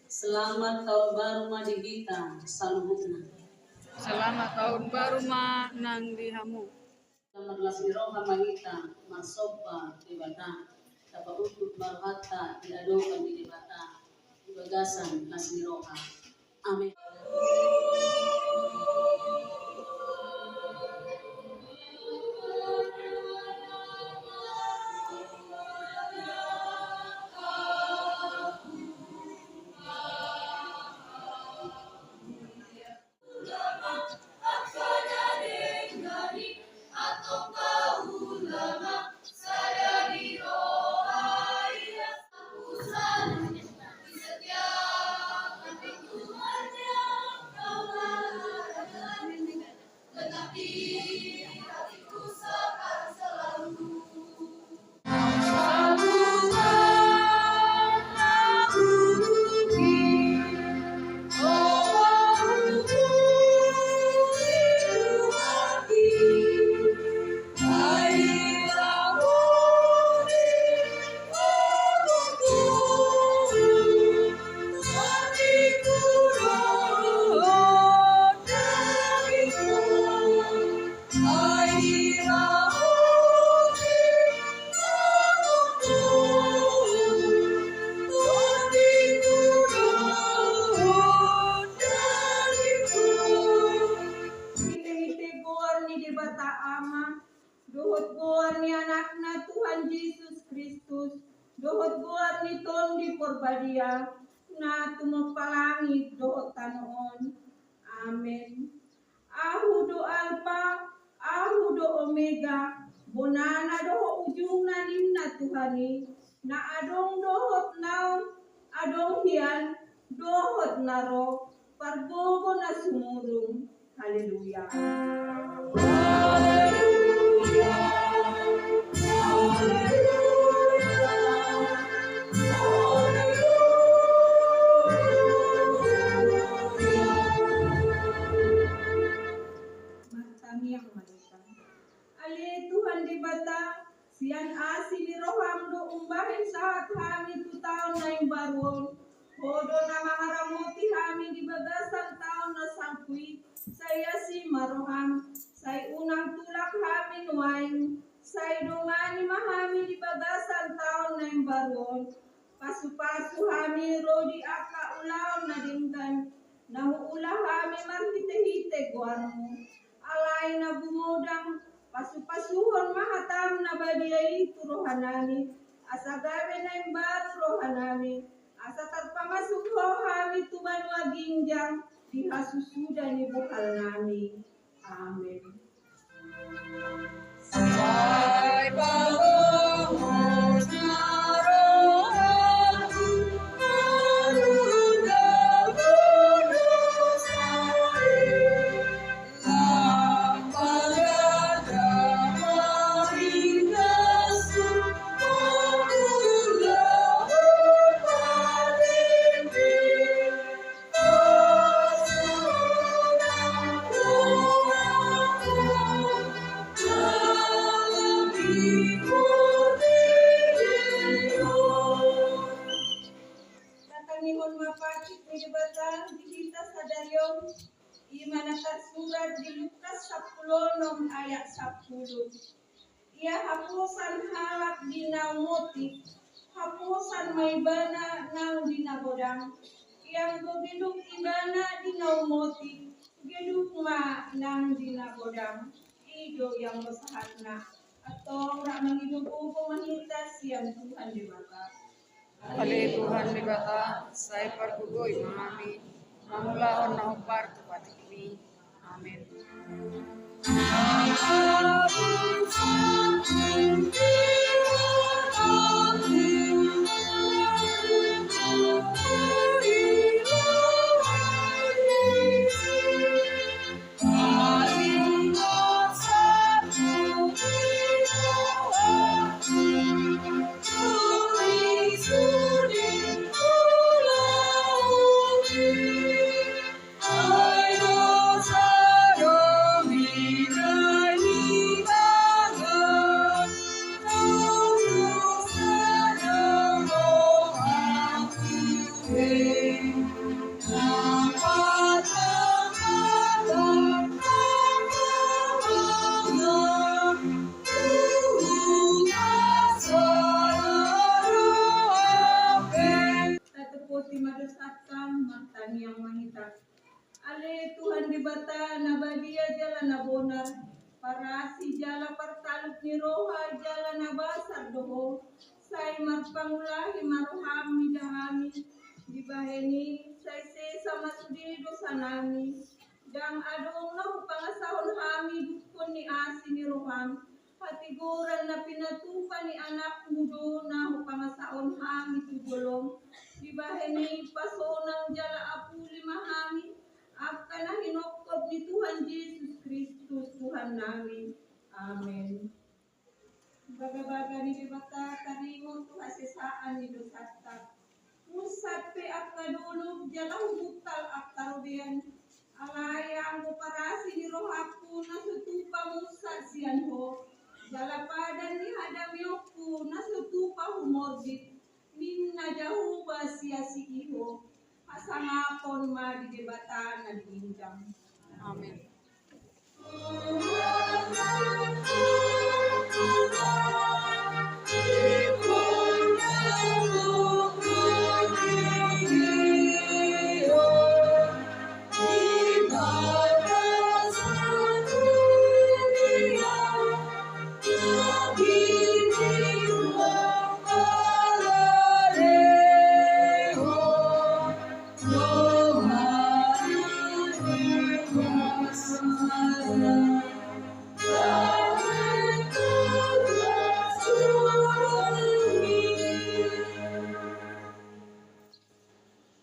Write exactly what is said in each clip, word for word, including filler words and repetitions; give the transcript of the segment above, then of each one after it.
Selamat tahun baru ma di hita saluhutna. Selamat tahun baru ma nang di hamu. Selamat las ni roha ma hita marsomba Debata. Tapaungkap ma rohanta di adopan ni Debata di bagasan las ni roha. Amin. Hite-hite goar ni Debata Ama, dohot goar ni Anakna Tuhan Jesus Kristus, dohot goar ni Tondi Porbadia, na tumompa langit dohot tano on. Amen. Ahu do Alpa, Ahu do Omega, bonana dohot ujungna, ninna Tuhan i, na adong dohot na adong hian, dohot na ro, pargogo na sumurung. Haleluya. Martangiang ma hita. Ale Tuhan Debata, sian asi ni roham do umbahen sahat hami tu taon na imbaru on. Ho do na mangaramoti hami di bagasan taon na salpu i, sai asi ma roham, sai unang tulak hami nuaeng, sai dongani ma hami di bagasan taon na imbaru on. Pasu-pasu hami ro di angka ulaon na denggan, na huula hami marhite-hite goarmu. Alai na gumodang, pasu-pasuhon ma hatam na badia i tu rohanami, asa gabe na imbaru rohanami, asa tarpamasuk Ho hami tu banua ginjang di hasusuda ni bohalnami. Amen. Tatangihon ma patik ni Debata di hita sadari on, i ma na tarsurat di Lukas sampulu onom ayat sampulu. Ia haposan halak di na umotik, haposan ma ibana nang di na godang. Ia anggo geduk ibana di na umotik, geduk ma nang di na godang. I do ia anggo sahatna. Antong rap mangido gogo ma hita sian Tuhan Debata. Ale Tuhan Debata, sai pargogoi ma hami mangulahon na hombar tu patikmi. Amen. Tamiang ma hita. Ale Tuhan Debata na badia jala na bonar, parasi jala partalup ni roha jala na basar do Ho, sai marpangulahi ma rohaM mida hami, dibahen i sai sesa ma sude dosanami, ndang adong na hupangasahon hami dungkon ni asi ni rohaM, hatigoran na pinatupa ni AnakMu do na hupangasahon hami tu jolom, dibahen i pasonang jala apuli ma hami, angka na hinophop ni Tuhan Jesus Kristus Tuhannami. Amen. Bagabaga ni Debata taringot tu hasesaan ni dosanta. Mursak pe angka dolok jala hubuntal angka robean. Alai anggo parasi ni rohangku na so tupa mursak sian Ho, jala padan ni hadameonku na so tupa humorbit, ninna Jahowa siasi i Ho. Hasangapon ma di Debata na di ginjang. Amen.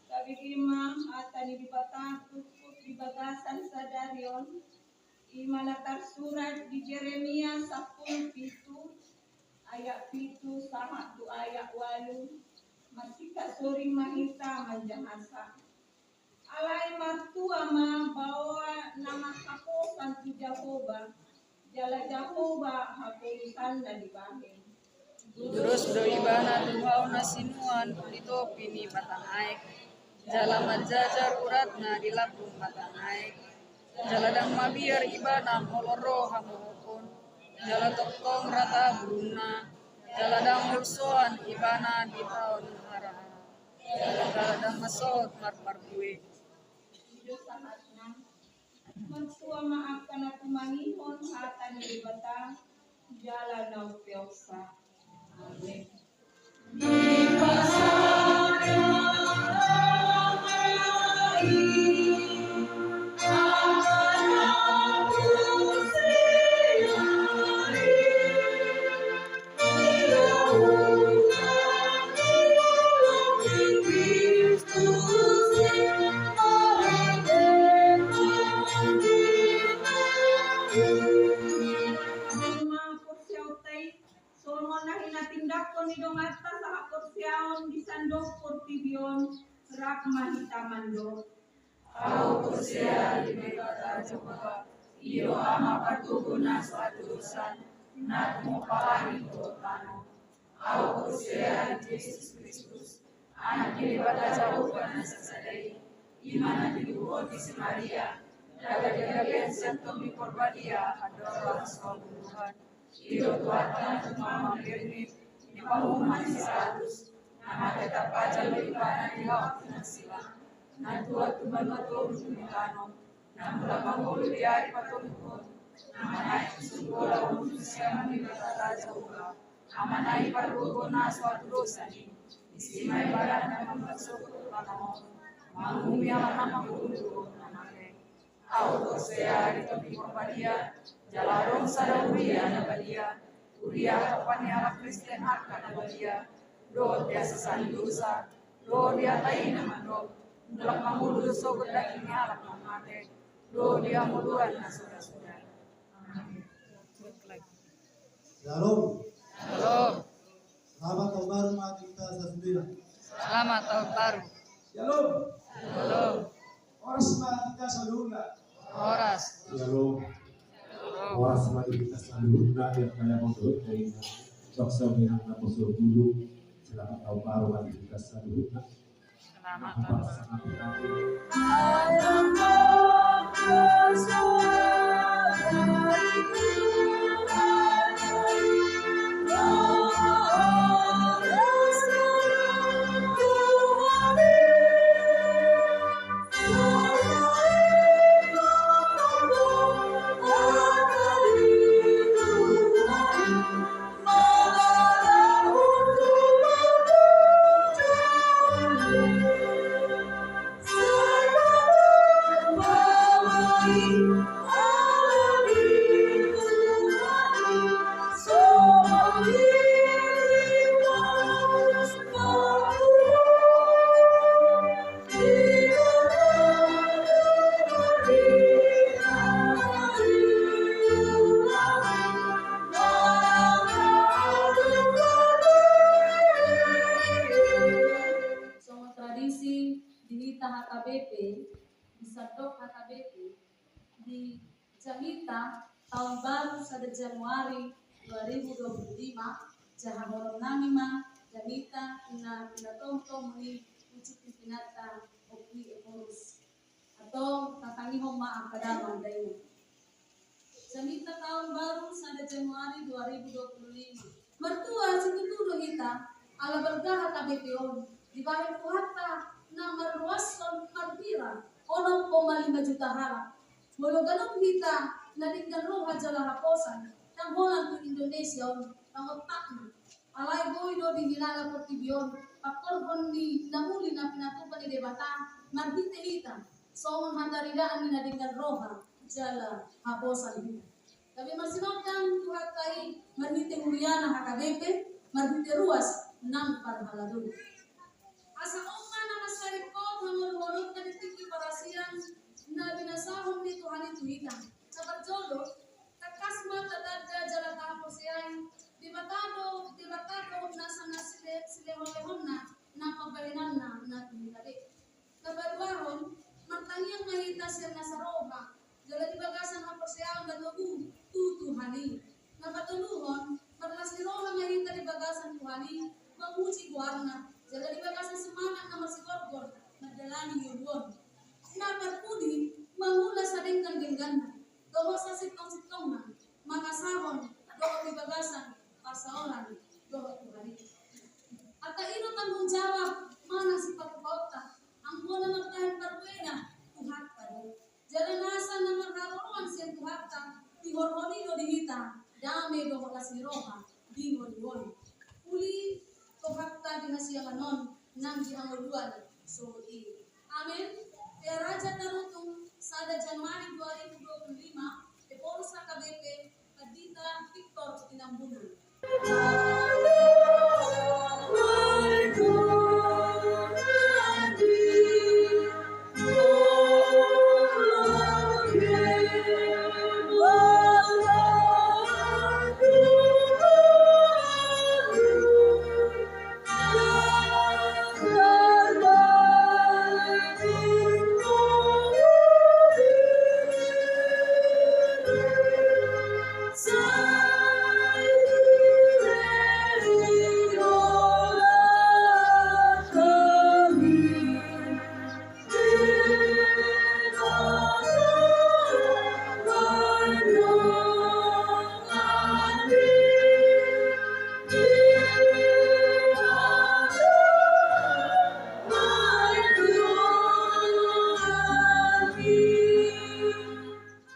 Tabege ma hata ni Debata turpuk di bagasan sadari on. I ma na tarsurat di Jeremia sampulu pitu, ayat pitu sahat tu ayat ualu. Marsipasoring ma hita manjahasa. Alai martua ma baoa na marhaposan tu Jahowa, jala Jahowa haposanna dibahen. Durus do Ibana tu hau na sinuan di topi ni batang aek, jala manjajar uratna di lambung batang aek. Jala ndang mabiar Ibana molo ro hamohopon, jala tongtong rata burungna, jala ndang holsoan Ibana di taon harahara, jala ndang masohot marparbue. Martua ma angka na tumangihon hata ni Debata jala na umpeopsa. Amen. Songon na hinatindanghon ni donganta sahaporseaon di sandok portibi on, rap ma hita mandok. Ahu porsea di Debata Jahowa, i do Ama pargogo na so hatudosan, na tumopa langit dohot tano. Ahu porsea di Jesus Kristus, Anak ni Debata Jahowa na sasada i, i ma na tinodohon ni si Maria, na gabe gabean sian Tondi Porbadia, andorang so habunuhan. I do Tuhanta na tumangihon na bernit, dipahuhum ma si Pilatus, na mate tarpajal do Ibana di hau pinarsilang, na tuat tu banua toru ni tano, na mulak mangolu di ari patoluhon, na manaek tu surgo laho mangihut siamun ni Debata Jahowa, Ama na i pargogo na so hatudosan i. Disi ma Ibana na mambahen sogot tu tano on, manguhumi angka na mangolu dohot na mate. Ahu porsea di Tondi Porbadia, jala adong sada huria na badia, huria hatopan ni halak Kristen angka na badia, dohot di hasesaan ni dosa, dohot di hata i na mandok, mulak mangolu do sogot daging ni halak na mate, dohot di hangoluan na soda-soda. Amen. Shalom. Shalom. Selamat tahun baru ma di hita sasudena. Selamat tahun baru. Shalom. Shalom. Horas ma di hita saluhutna. Horas. Shalom. Horas ma di hita saluhutna, yang kaya mau turut dari Doksa Minang Naposur Dulu. Selamat tahun baru ma di hita saluhutna. Selamat tahun baru. P P, di sandok H K B P, di jamita taon baru sada Januari dua ribu dua puluh lima, jaha horong nami ma jamita na pinatomtom ni ucuk pimpinanta Opi Ephorus. Atau tatangihon ma angka damang dainang. Jamita taon baru sada Januari dua ribu dua puluh lima. Martua situtu do hita, ala balga H K B P on, dibahen Tuhanta na marruashon marhira onom koma lima juta halak. Molo ganup hita na denggan roha jala haposan, ndang holan tu Indonesia on pangontakna. Alai boi do dihilala portibi on pangkorhon ni na uli na pinatupa ni Debata marhite hita, songon hataridaan ni na denggan roha jala haposan hita. Gabe marsinondang Tuhanta i marhite huriana H K B P, marhite ruas nang parhalado. Asa on ma na mansai ringkot hangoluhononta di tingki parasian na binasahon ni Tuhan i tu hita. Na parjolo, tangkas ma tatanda jala tahaporseai, Debata do, Debata do nasa na sile-, silehonlehonna nang pambahenanna na tu hita be. Na paduahon, martangiang ma hita sian nasa roha jala di bagasan haporseaon na togu tu Tuhan i. Na patoluhon, marlas ni roha ma hita di bagasan Tuhan i mamuji goarna jala di bagasan semangat na marsigorgor mandalani ngolu on. Na parpudi, mangula sadenggan-dengganna dohot sasintong-sintongna mangasahon dohot di bagasan parsaoran dohot Tuhan i. Angka i do tanggung jawab manang sipatupaonta, anggo na martahan parbuena Tuhanta do. Jala nasa na marharoroan sian Tuhanta, dihorhon i do di hita dame dohot las ni roha di ngolu on. Uli Tuhanta di hasiangan on nang di hangoluan sogot i. Amen. Pea raja tarutung sada Januari dua ribu dua puluh lima, Ephorus H K B P, Pandita Victor Tinambunan.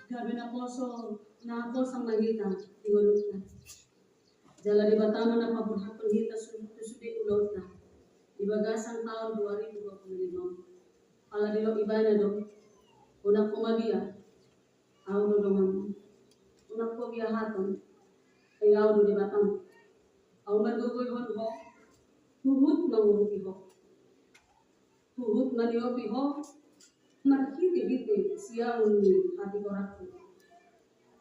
Gabe naposo, naposo ma hita di ngolunta. Jala Debata ma na paborhathon hita su-, tu sude ulaonta di bagasan taon dua ribu dua puluh lima on. Pala didok ibana do, unang ho mabiar, au do donganmu. Unang ho biahaton, ai au do Debatam. Au margogoihon ho, huhut mangurupi ho. Huhut maniopi ho, marhitehite siamun ni hatigoranku.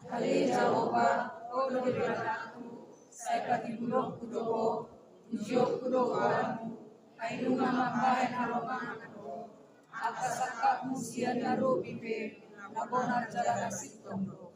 Ale Jahowa, Ho do Debatangku, sai patibulonku do Ho, pujionku do goarmu, ai nunga mambahen haromahan Ho, angka sangkapmu sian na robi pe, na bonar jala na sintong do.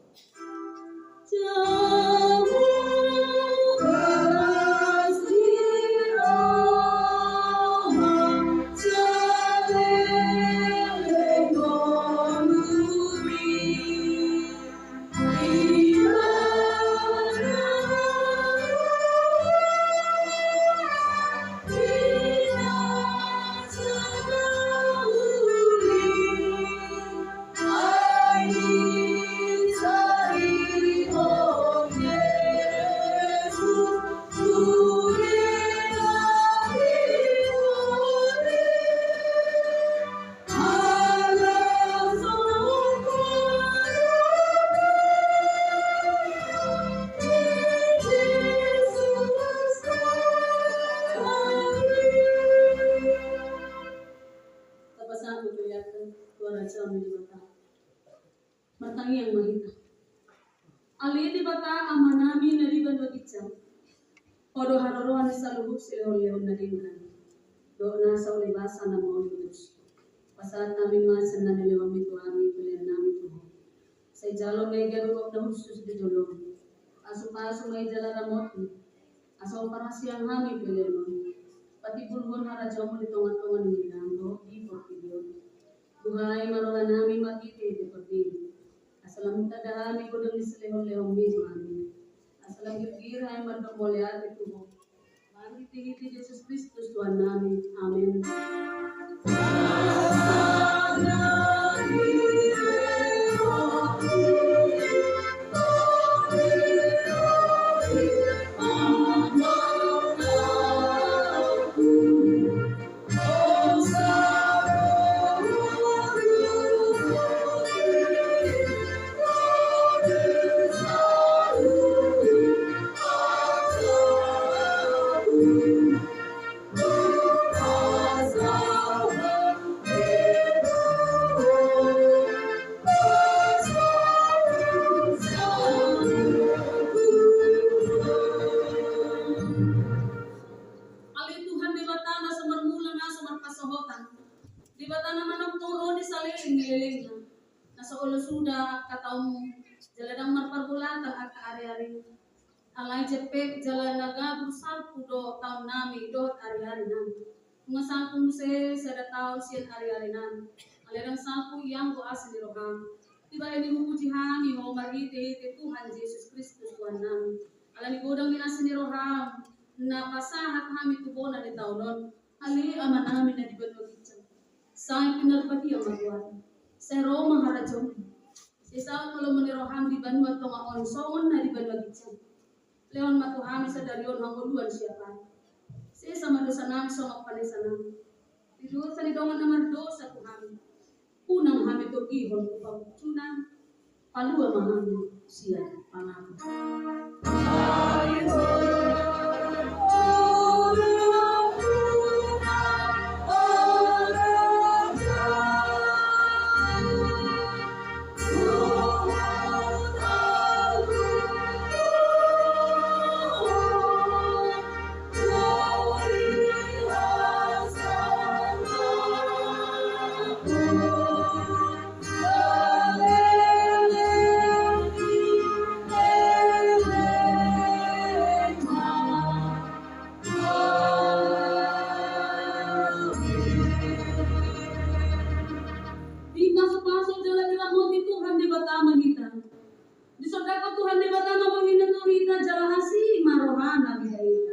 Tapasahat ma tu Debata, tu harajaon ni Debata. Martangiang ma hita. Ale Debata Amanami na di banua ginjang, Ho do haroroan ni saluhut silehonlehon na denggan dohot nasa ulibasa na mauliutus. Pasahat hami ma sian na nilehonmi tu hami pelean nami tu Ho. Sai jalo ma i gabe gok na hushus di jolomi. Pasupasu ma i jala ramoti. Asa huparhasiang hami pelean on. Patimbulhon harajaonmu di tongatonga ni hami dohot di portibi on. Buhai ma roha nami marhitehite portibi. Asa lam tanda hami godang ni silehonlehonmi tu hami. Asa lam girgir hami mandok mauliate tu Ho. Marhitehite Jesus Kristus Tuhan nami. Amen. Ale Tuhan Debata na so marmula na so marpansohotan, Debata na manongtong ro di saleleng ni lelengna, na so olo suda angka taonmu, jala ndang marparbolatan angka ariari. Alai jempek jala na gabur salpu do taon nami dohot ariari nami. Nunga salpu muse sada taon sian ariari nami. Alai ndang salpu ianggo asi ni roham. Dibahen i hupuji hami Ho marhitehite Tuhan Jesus Kristus Tuhan nami. Ala ni godang ni asi ni roham na pasahat hami tu bona ni taon on. Ale Amanami na di banua ginjang, sai pinarbadia ma goarmu. Sai ro ma harajaonmu. Sai saut ma lomo ni roham di banua tonga on songon na di banua ginjang. Lehon ma tu hami sadari on hangoluan siapari. Sesa ma dosa nami songon panesa nami di dosa ni dongan na mardosa tu hami. Unang hami togihon tu pangunjunan. Palua ma hami sian pangago. Dipasupasu jala diramoti Tuhan Debata ma hita. Disondangkon Tuhan Debata ma bangina tu hita jala asi ma rohana di hita.